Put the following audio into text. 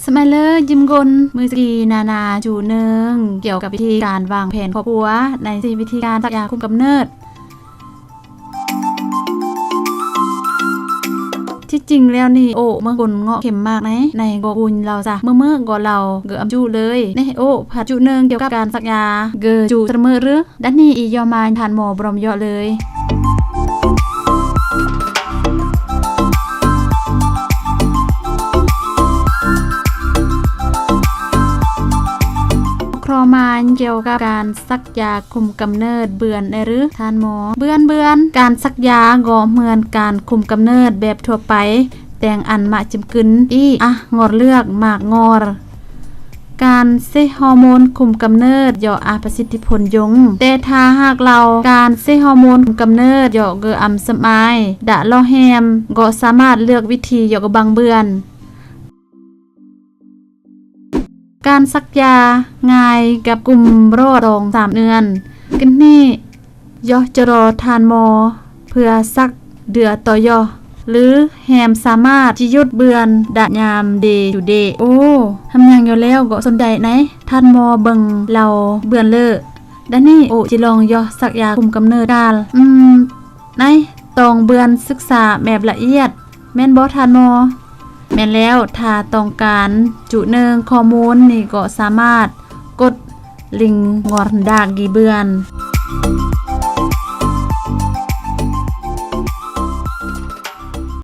ສະໄໝເລີຍິມກົນ ມື້ສະກີນານາຈູເນີງ ກ່ຽວກັບວິທີການວາງແຜນຄອບຄົວ ໃນສີ່ວິທີການສັກຢາຄຸມກຳເນີດ. ທີ່ຈິງແລ້ວນີ້ ໂອ້ເມືອງກົນເງາະເຂັມມາກໃນ ໃນກໍກຸນເລົ່າຊະ ເມື່ອເມື່ອກໍເລົ່າເກີອຳຈຸເລີຍ ໃນໂອ້ຜັດຈຸເນີງກ່ຽວກັບການສັກຢາ ເກີຈຸສະເໝີ ຫຼື ດັດນີ້ອີ່ຍໍມາ ທ່ານໝໍບຣອມເຍາະເລີຍ. ຄຣອມານກ່ຽວກັບການສັກຢາຄຸມກຳເນີດເບືອນແດ່ຫຼື ທ່ານໝໍ? ເບືອນ ເບືອນ ການສັກຢາກໍເໝືອນການຄຸມກຳເນີດແບບທົ່ວໄປ ແຕ່ງອັນມະຈິມກຶນ ອີ ອະ ງອດເລືອກ ໝາກງອດ. ການເຊຮໍໂມນຄຸມກຳເນີດເຍາະອະປະສິດທິຜົນຍົງ ແຕ່ຖ້າຫາກເລົ່າການເຊຮໍໂມນຄຸມກຳເນີດເຍາະເກີອຳສຳອາຍ ດະລໍແຮມ ກໍສາມາດເລືອກວິທີເຍາະກະບັງເບືອນ. ການສັກຢາງ່າຍກັບກຸ່ມໂລດສອງສາມເດືອນ ກຶນນີ້ ຍອກຈະລໍທ່ານໝໍ ເພື່ອສັກເດືອຕໍ່ຍອກ ຫຼື ແຮມສາມາດຈິຢຸດເບືອນດະຍາມເດຈຸເດ. ໂອ້ ທຳຫຍັງຢູ່ແລ້ວກໍສົນໃຈໃນ ທ່ານໝໍເບິ່ງເລົ່າເບືອນເລີ. ດານີ້ໂອຈິລອງຍອກສັກຢາຄຸມກຳເນີດການ ອືມ ໃນຕອງເບືອນສຶກສາແບບລະອຽດ ແມ່ນບໍ່ທ່ານໝໍ? ແມ່ນແລ້ວ ຖ້າຕ້ອງການຈຸເນີງຂໍ້ມູນນີ້ກໍສາມາດກົດລິງງອນດາກກີເບືອນ.